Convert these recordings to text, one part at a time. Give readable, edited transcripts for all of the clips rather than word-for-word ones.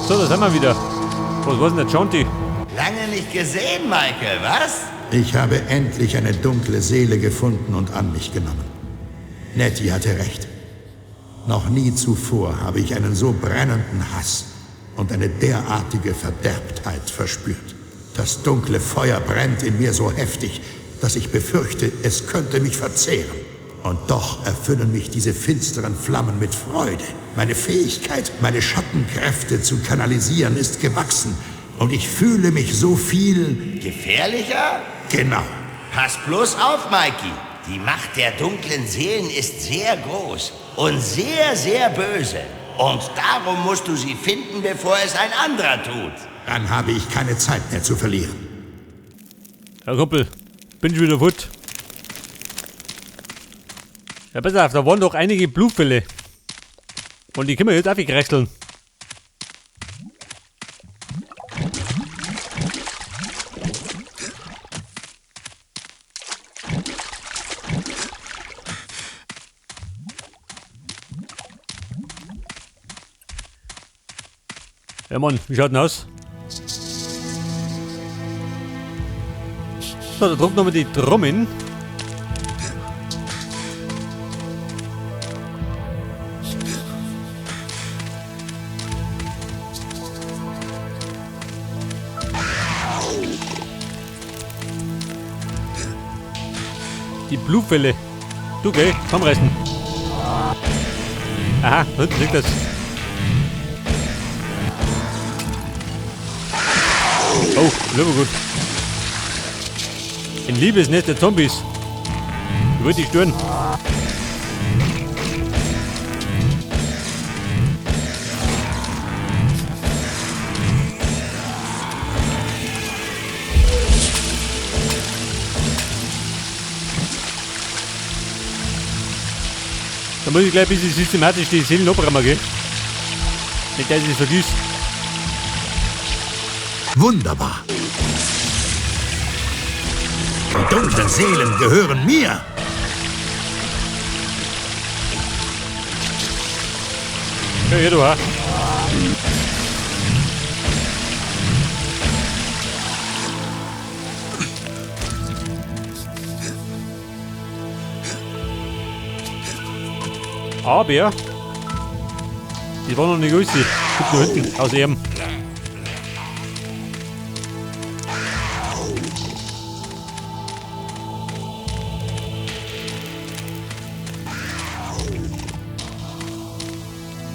So, da sind wir wieder. Was war denn der Jaunty? Lange nicht gesehen, Michael, was? Ich habe endlich eine dunkle Seele gefunden und an mich genommen. Nettie hatte recht. Noch nie zuvor habe ich einen so brennenden Hass und eine derartige Verderbtheit verspürt. Das dunkle Feuer brennt in mir so heftig, dass ich befürchte, es könnte mich verzehren. Und doch erfüllen mich diese finsteren Flammen mit Freude. Meine Fähigkeit, meine Schattenkräfte zu kanalisieren, ist gewachsen. Und ich fühle mich so viel... Gefährlicher? Genau. Pass bloß auf, Mikey. Die Macht der dunklen Seelen ist sehr groß und sehr, sehr böse. Und darum musst du sie finden, bevor es ein anderer tut. Dann habe ich keine Zeit mehr zu verlieren. Ja, Kumpel, bin schon wieder fort. Ja, pass auf, da waren doch einige Blutfälle. Und die können wir jetzt auch wegrächseln. Ja Mann, wie schaut denn aus? So, da druckt nochmal die Trommeln. Die Blutfälle. Du, gell? Komm, reißen. Aha, da hinten liegt das. Oh, lieber gut. Ein Liebesnest der Zombies. Ich wollte dich stören. Da muss ich gleich ein bisschen systematisch die Seelen abräumen, gell? Nicht, dass ich es vergiss. Wunderbar. Die dunklen Seelen gehören mir. Ja, hier, du, ha. Aber die war noch nicht alles. Gibt nur hinten, außer ihm.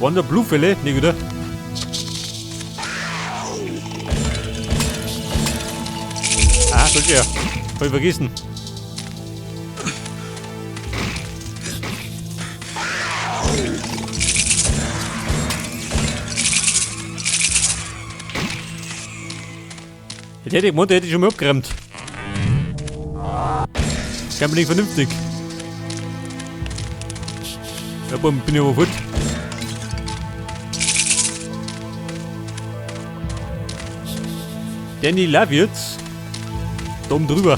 Waren da Blutfälle? Nee, oder? Ah, sollte ja. Hab ich vergessen. Hätte ich gemeint, hätte ich schon mal abgeräumt. Kein nicht vernünftig. Ja, boah, bin ich aber fort. Danny Lavitz. Da oben drüber.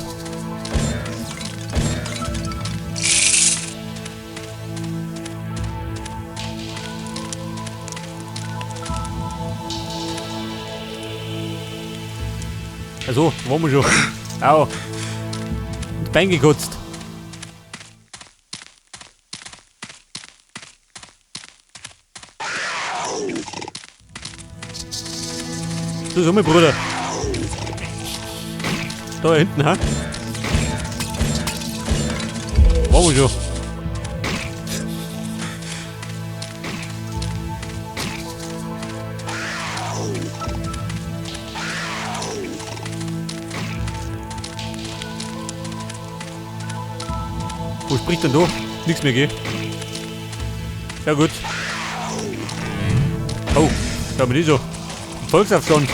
Also, waren wir schon. Au. Bein gekotzt. So, so, mein Bruder. Da hinten, ha? Waren wir schon. Wo spricht denn da? Nix mehr, gell? Ja gut. Oh, da bin ich so. Volksaufstand.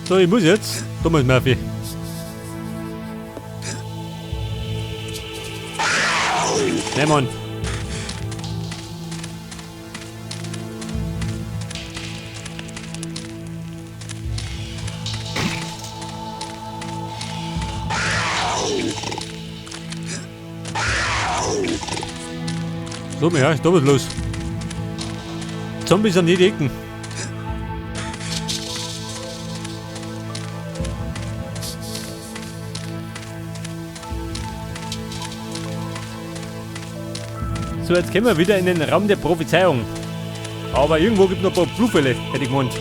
So, ich muss jetzt. Thomas Murphy. Ne, Mann. So, ja, ist da was los. Zombies an jede Ecken. So, jetzt kommen wir wieder in den Raum der Prophezeiung. Aber irgendwo gibt es noch ein paar Blufälle, hätte ich gemeint.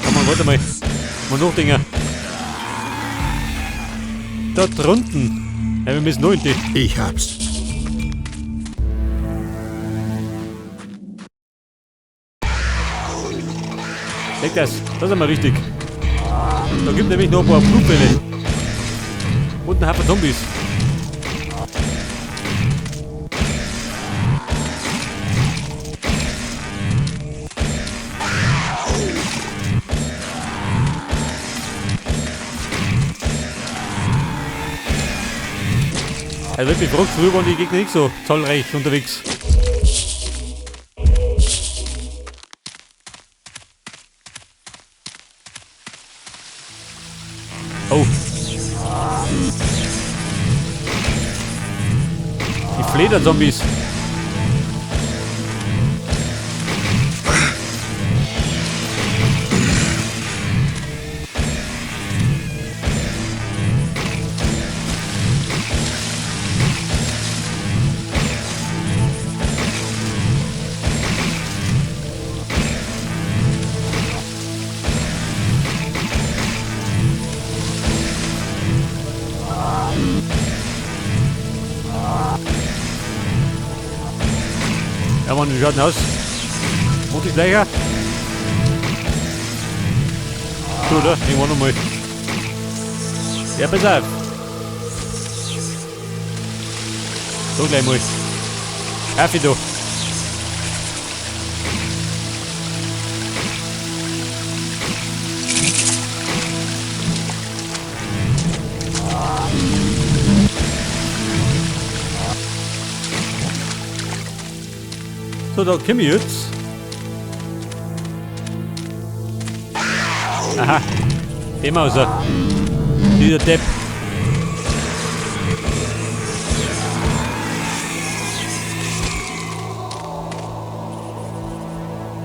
Komm mal, warte mal. Mal nachdenken. Da drunten. Ja, wir müssen noch in die. Ich hab's. Leg das. Das ist einmal richtig. Da gibt nämlich noch ein paar Blutbälle. Und ein Haufen Zombies. Also wirklich, früher waren die Gegner nicht so zahlreich unterwegs. Oh. Die Flederzombies. Ja, Mann, wie schaut denn aus? Multischleicher? So, oder? Irgendwann nochmal. Ja, pass auf. So gleich mal. Kaffee da. So, da komm ich jetzt. Aha. Dem außer. Dieser Depp.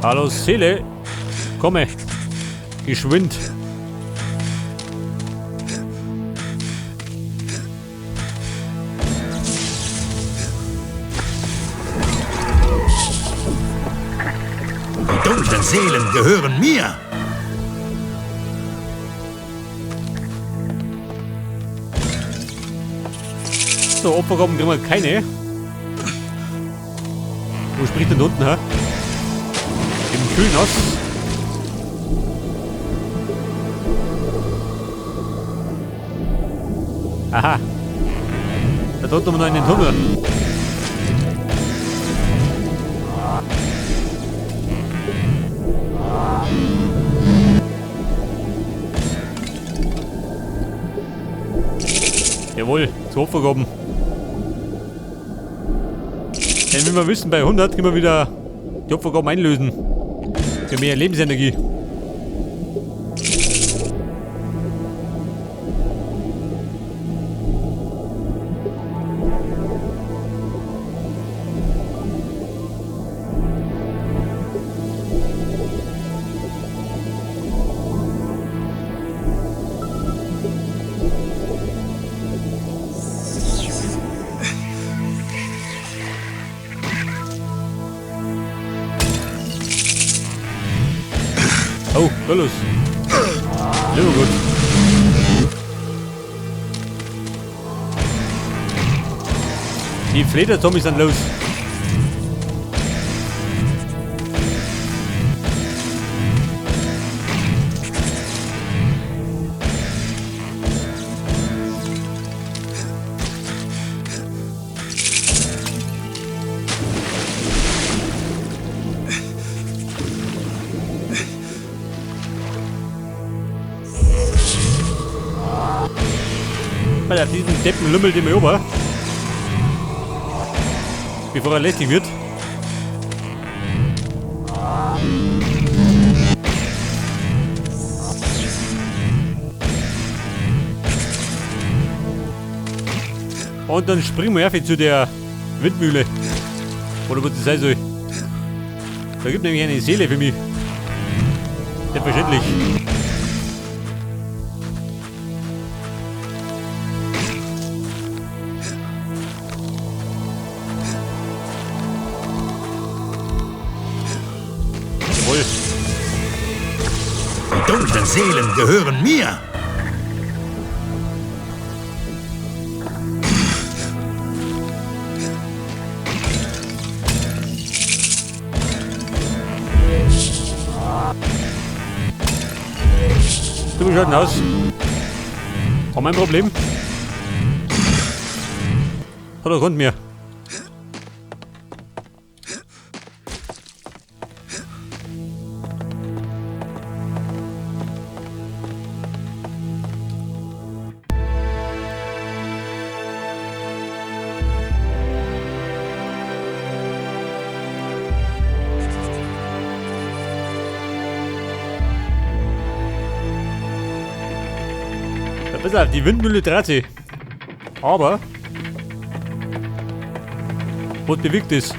Hallo Seele. Komme. Geschwind. Die dunklen Seelen gehören mir. So, Opfergaben kriegen wir keine. Wo spricht denn da unten, hä? Im Kühlnass. Aha. Da unten haben wir noch einen Tunnel. Jawohl, zu Opfergaben. Denn wie wir wissen, bei 100 können wir wieder die Opfergaben einlösen. Für mehr Lebensenergie. Oh, da los. Sehr gut. Die Flederzombies sind los. Einmal auf diesen Deppen lümmelt den wir rüber. Bevor er lästig wird. Und dann springen wir einfach zu der Windmühle. Oder was das sein soll. Da gibt nämlich eine Seele für mich. Selbstverständlich. Jawohl. Die dunklen Seelen gehören mir. Du schaut denn aus? Haben wir ein Problem? Hat er Grund mehr. Pass auf, die Windmühle dreht sich. Aber was bewegt es?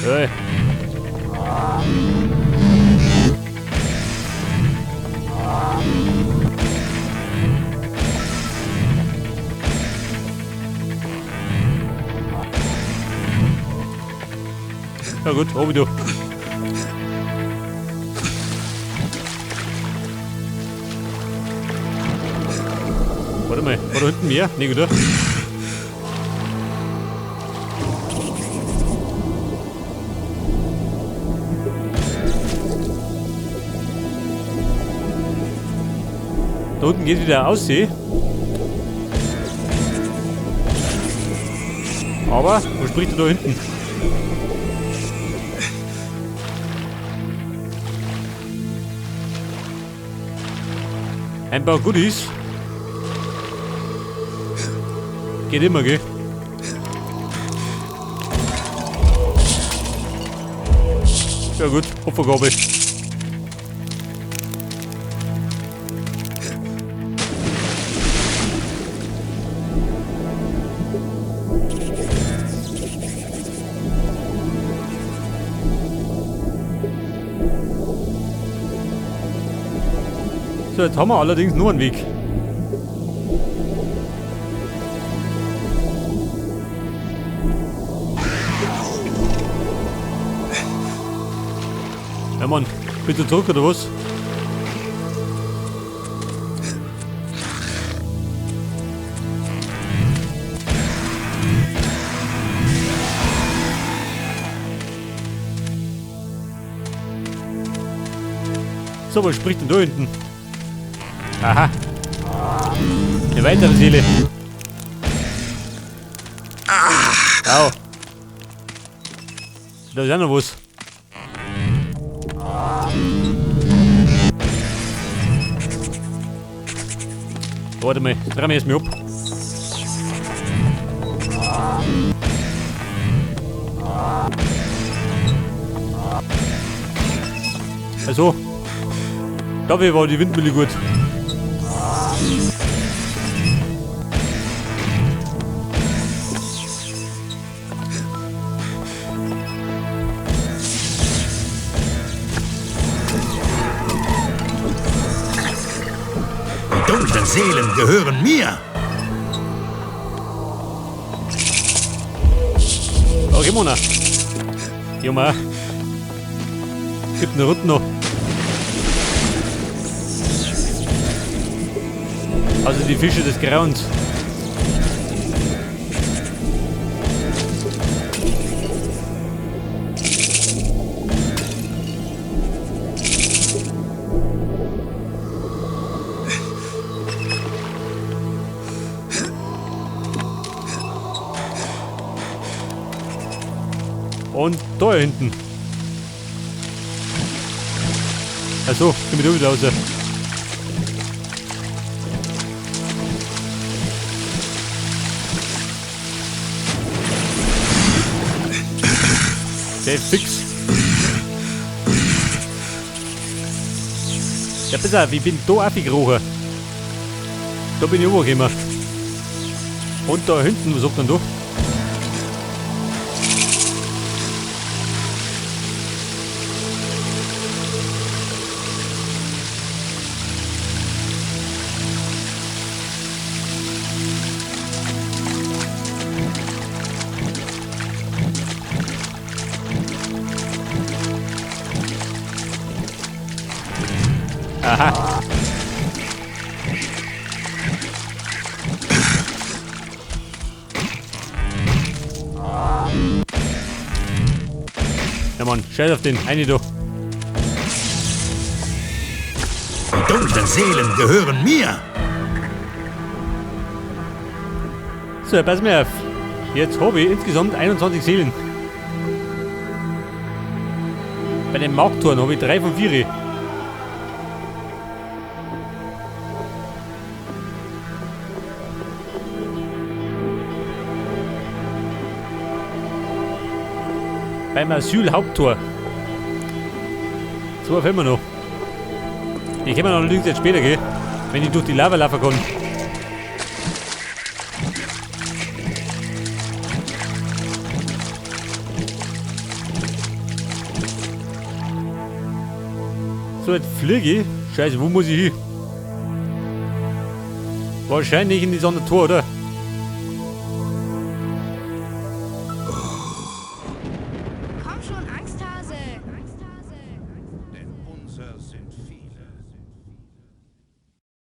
Hey. Ja gut, oben du. Warte mal, war da hinten mehr? Nee, oder? Da unten geht wieder aus, see. Aber, wo spricht er da hinten? Ein paar Goodies. Geht immer, gell? Ja gut, Opfergabe. So, jetzt haben wir allerdings nur einen Weg. Ja Mann, bitte zurück oder was? So, was spricht denn da hinten? Aha. Eine weitere Seele. Au. Da ist auch noch was. Warte mal, drehen wir erstmal ab. Also, dafür war die Windmühle gut. Die dunklen Seelen gehören mir. Okay, Mona. Junge. Gibt eine Runde noch. Also die Fische des Grauens. Und da hinten. Achso, komm ich da wieder raus. Der ist fix. Ja, pass auf, ich bin da aufgekrochen. Da bin ich runtergekommen. Und da hinten, was sagt denn da? Aha. Ja Mann, scheiß auf den, eine da. Die dunklen Seelen gehören mir. So, pass mir auf. Jetzt habe ich insgesamt 21 Seelen. Bei den Markttoren habe ich 3 von 4. Beim Asyl-Haupttor. 2 fehlen wir noch. Die können wir allerdings jetzt später gehen, wenn ich durch die Lava laufen kann. So, jetzt fliege ich. Scheiße, wo muss ich hin? Wahrscheinlich in das andere Tor, oder? Komm schon, Angsthase. Denn unser sind viele.